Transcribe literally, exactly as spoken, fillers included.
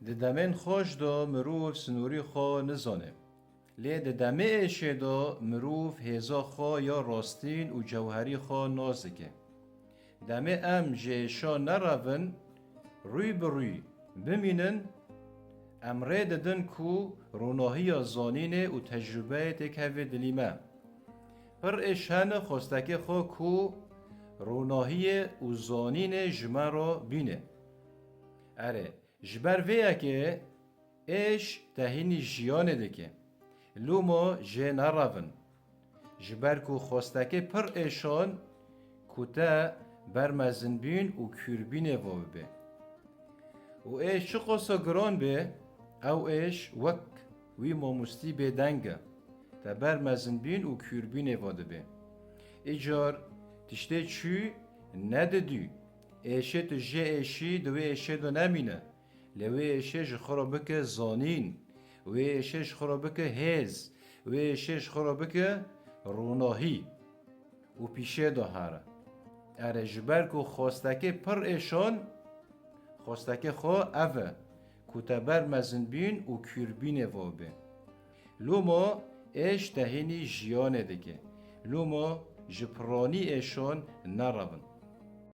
Di demên xweş de mirov sinûrî xwe nizane. Lê di demê êşê de mirov hêza xwe ya rastîn û cewherî xwe nas dike. Demê em ji êşa nerevin, rûy bi rûy bimînin, em rê didin ku ronahiya zanînê û tecrûbeyê têkeve dilî me. Pir êş hene xwestekê xwe ku ronahiyê û zanînê ji me re bîne. Erê, ji ber vê yekê êş tehînî jiyanê dike. Lûmo jê nerevin. Ji ber ku xwestekê pir êşan ku te ber mezinbîn û kûrbînê ve bibe. Û êş çiqasa giran be, ew êş wek wî mamostî bêdeng e. Te ber mezinbîn û kûrbînê ve dibe. Îcar tiştê çû nedidû. Êşê tu jê êşî di wê êşê de nemîne. Lê wê êşê ji xwe re bike zanîn, wê êşê ji xwe re bike hêz, wê êşê ji xwe re bike ronahî û pîşê de here. Erê, ji ber ku xwestekê pir êşan, xwestekê xwe ev e ku te ber mezinbîn û kûrbînê ve be. Lûmo êş tehînî jiyanê dike. Lûmo ji piranî êşan nerevin.